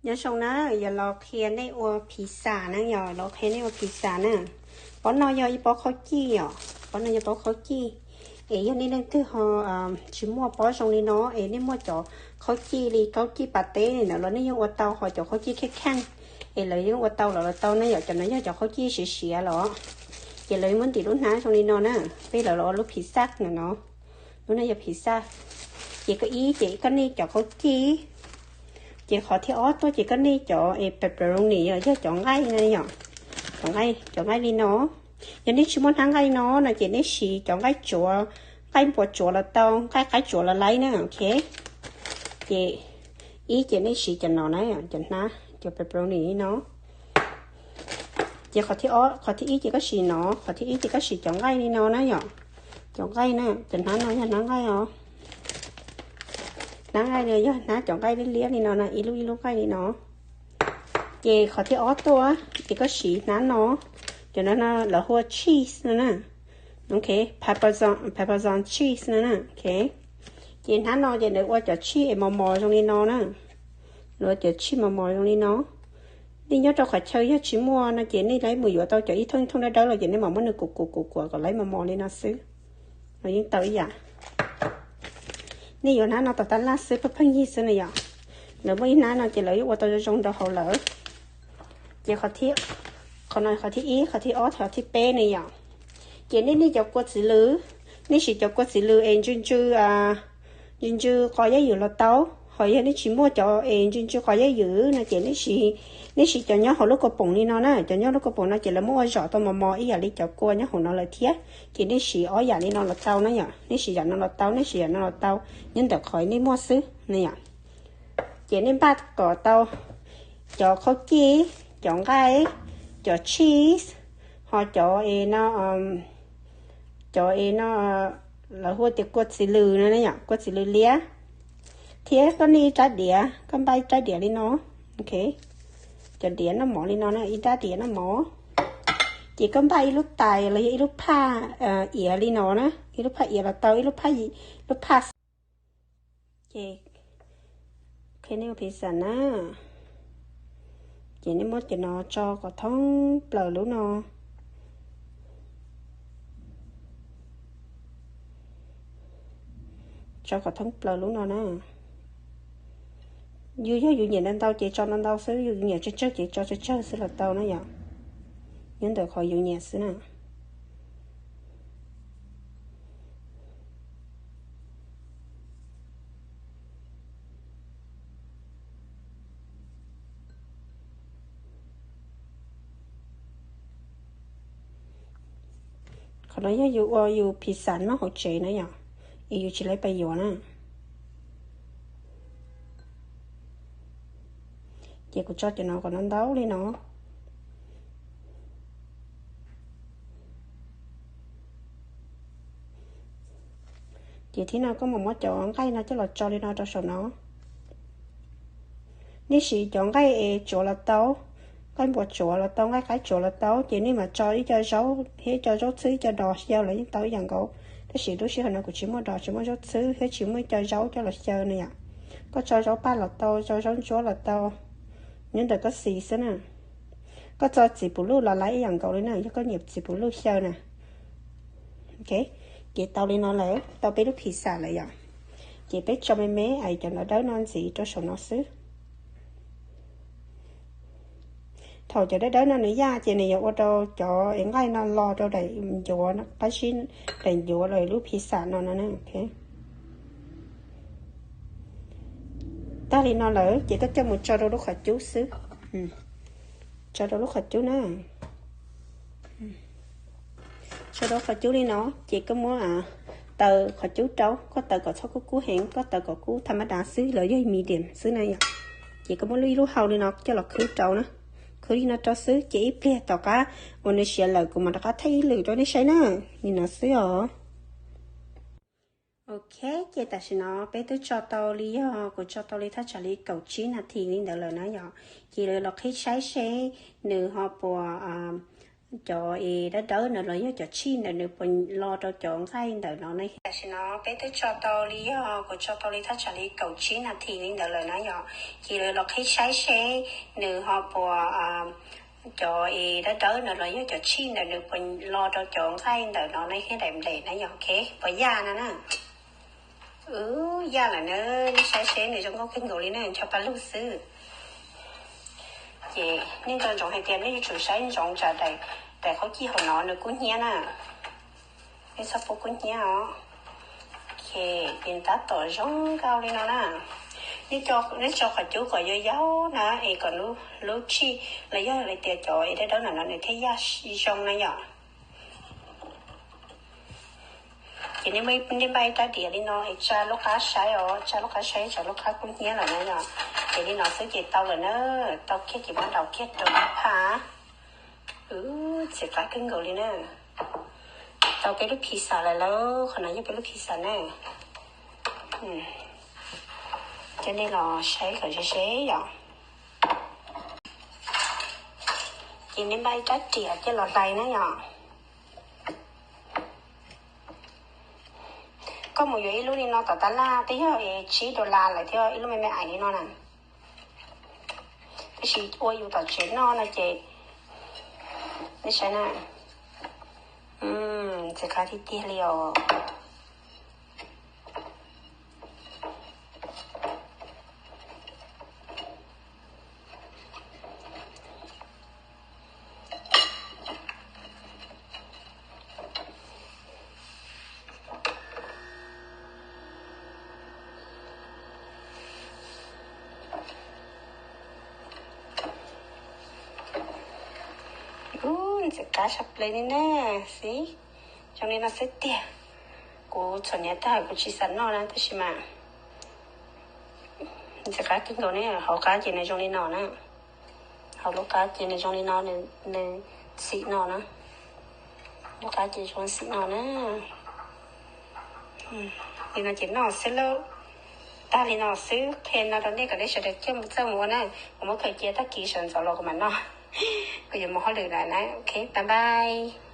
Nyob zoo na, yog los qhia nej ua pizza na, yog los qhia nej ua pizza na. Pob no yog ib pob khaub cij yom, pob no yog pob khaub cij. Es yog nej leej twg ho tsis muaj pob zoo li no es nej muaj cov khaub cij li khaub cij pas teb li ntawd los nej yeej ua tau, ho cov khaub cij kheej kheej es lawv yeej ua tau los los tau na yom. Cov no yog cov khaub cij siav siav los, ces lawv muab ntim lub hnab zoo li no na. Peb lawv los ua lub pizza no no, lub no yog pizza. Ces koj ib ces koj nej cov khaub cij, ces qhov thib ob tuaj ces koj nej cov pepperoni yog cov nqaij na yom, cov nqaij, cov nqaij li no. Yog nej tsis muaj hnab nqaij no no ces nej siv cov nqaij tsuav, nqaij npua tsuav los tau, nqaij qaib tsuav los laib na, ok. Ces ib ces nej siv cov no na, cov hnab, cov pepperoni li no. Ces qhov thib ob, qhov thib ib ces koj siv no, qhov thib ib ces koj siv cov nqaij li no na yom. Cov nqaij na, cov hnab no yog hnab nqaij os. Hnab nqaij no yog hnab cov nqaij liab liab li no na, ib lub ib lub nqaij li no. Ces qhov thib ob tuaj ces koj siv hnab no, cov no no lawv hu ua cheese no na. Ok, Parmesan, Parmesan cheese no na, ok. Ces hnab no ces lawv ua cov cheese es mos mos zoo li no na. Lawv ua cov cheese mos mos zoo li no. Nej nyob rau qhov chaw yog tsis muaj no ces nej lawv mus yuav tau cov ib thooj ib thooj dawb dawb los ces nej mam muab nws kuam kuam kuam kuam kom lawv mos mos li no xwb, los yeej tau ib yam. Nej yuav hnab no tom tab laj xwb, pheej pheej yig xwb na yom. Lawv muaj ib hnab no ces lawv yuav ua tau zoo zoo rau hauv lawm. Ces qhov thib, qhov no qhov thib ib, qhov thib ob, qhov thib peb na yom. Ces nej nej cov kua txiv lws, nej siv cov kua txiv lws es ntsw ntsw, ntsw ntsw qos yaj ywm los tau. Ho yog nej tsis muaj cov es ntsw ntsw qos yaj ywm no ces nej siv, nej siv cov nyob hauv lub kaus poom li no na. Cov nyob lub kaus poom no ces lawv muab ua zom tau mos mos ib yam li cov kua nyob hauv no lawm thiab. Ces nej siv ob yam li no los tau na yom, nej siv yam no los tau, nej siv yam no los tau, nyob ntawm qhov nej muaj xwb na yom. Ces nej npaj kom tau cov khaub cij, cov nqaij, cov cheese, ho cov es no, cov es no lawv hu tias kua txiv lws no na yom, kua txiv lws liab. Thiab koj nej ib rab diav, koj npaj ib rab diav li no, ok. Cov diav noj mov li no na, ib rab diav noj mov. Ces koj npaj ib lub tais los yog ib lub phaj iav li no na, ib lub phaj iav los tau, ib lub phaj, lub phaj. Ces, ok, nej ua pizza na. Ces nej muab cov no tso kom thoob plaws lub no. Tso kom thoob plaws lub no na. Yus yog yus nyiam ntau ntau ces tso ntau ntau xwb, yus nyiam tsawg tsawg ces tso tsawg tsawg xwb los tau na yom. Nyob ntawm qhov yus nyiam xwb na. Qhov no yog yus ua yus pizza noj hauv tsev na yom, es yus tsis lawv pab yuav na. Ces kuv tso cov no kom ntau ntau li no. Ces thib no koj mam muab cov nqaij no coj los tso li no rau saum no. Nej siv cov nqaij es tsuav los tau, nqaij npua tsuav los tau, nqaij qaib tsuav los tau, ces nej mam tso ib co zaub thiab ib co zaub txhwb, ib co dos xyaw los yeej tau ib yam nkaus. Tab sis lub sij hawm no kuv tsis muaj dos tsis muaj zaub txhwb thiab tsis muaj ib co zaub coj los xyaw na yom. Koj tso zaub paj los tau, tso zaub ntsuab los tau, nyob ntawm koj xis xwb na. Koj tso txiv puv luj los lawv ib yam nkaus li na, yog koj nyiam txiv puv luj xyaw na. Ok, ces tau li no lawm, tau peb lub pizza lawm yom. Ces peb tso me me cov no dawb no ntxiv rau saum no xwb. Thaum cov dawb dawb no nws yaj ces nws yuav ua rau cov nqaij no lo rau daim ncuav, qab zib daim ncuav lawm lub pizza no no. Tag li no lawm ces koj coj mus tso rau lub qhov cub xwb. Tso rau lub qhov cub na. Tso rau qhov cub li no ces koj muab taws qhov cub rau, koj taws kom txhob kub kub heev, koj taws kom kub tham ma dav xwb los yog medium xwb na yom. Ces koj muab lub ib lub hau li no coj los khwb rau na. Khwb li no rau xwb ces ib pliag tom qab uas nws siav lawm kuv mam rov qab thaij ib lwm rau nej saib na. Li no xwb os. Ok, ces tam sim no peb twb tso tau li, yog kuv tso tau li thaj tsam li kaum tsib nas this li ntawd lawm na yom. Ces los qhib saib seb nws ho puas Cov es dawb dawb no los yog cov tshij ntawm nws puas lo rau cov nqaij ntawm no ne? Tam sim no peb twb tso tau li, yog kuv tso tau li thaj tsam li kaum tsib nas this li ntawd lawm na yom. Ces lawv los qhib saib seb nws ho puas, cov es dawb dawb no los yog cov tshij ntawm nws puas lo rau cov nqaij ntawm no ne thiab daim nplej na yom, ok, puas yaj no na. Yaj lawm na, nej saib seb nws zoo nkauj kawg nkaus li na, ncho pa lug xwb. Ces nej nco ntsoov hais tias nej yuav tsum saib ntsoov tsam daim, daim qhaub cij hauv no nws kub hnyiab na. Nej txhob pub kub hnyiab os. Ok, ces tab tom zoo nkauj li no na. Nej tso qhov cub kom yau yau na es kom lub tshij los yog hais tias cov es dawb dawb ntawm no nws thiaj yaj zoo na yom. Ces nej npaj ib rab riam li no es tsa lub qab saib os, tsa lub qab saib tsam lub qab kub hnyiab lawm na yom. Ces li no xwb ces tau lawm na, tau kiag ces muab ntaus kiag rau ib phaj. Txiv qab kawg nkaus li na. Tau peb lub pizza lawm lauj, qhov no yog peb lub pizza na. Coj nej los saib kom ze ze yom. Ces nej npaj ib rab riam coj los hlais na yom. Koj mus yuav ib lub li no tom tab laj twb yog tsib dollar lawm thiab, ib lub me me ais li no na. Tab sis ua yus tom tsev noj no ces, nej saib na, ntxim qab tiag tiag li os. Ub, ntxim qab tshaj plaws li na. Xib, zoo li no xwb tiag. Kuv txhuam hniav tag kuv tsis xav noj na tab sis mas ntxim qab kawg nkaus ne. Hauv qab ces nws zoo li no na. Hauv lub qab ces nws zoo li no, nws xim no na. Lub qab ces zoo xim no na. Li no ces noj xwb lauj. Tag li no xwb, qhia no rau nej kom nej sawv daws coj mus txawj mus ua na. Kuv muab khaws cia tag kis sawv ntxov los kuv mam noj. Kuv yuav mus hauj lwm lawm na. Ok, bye bye.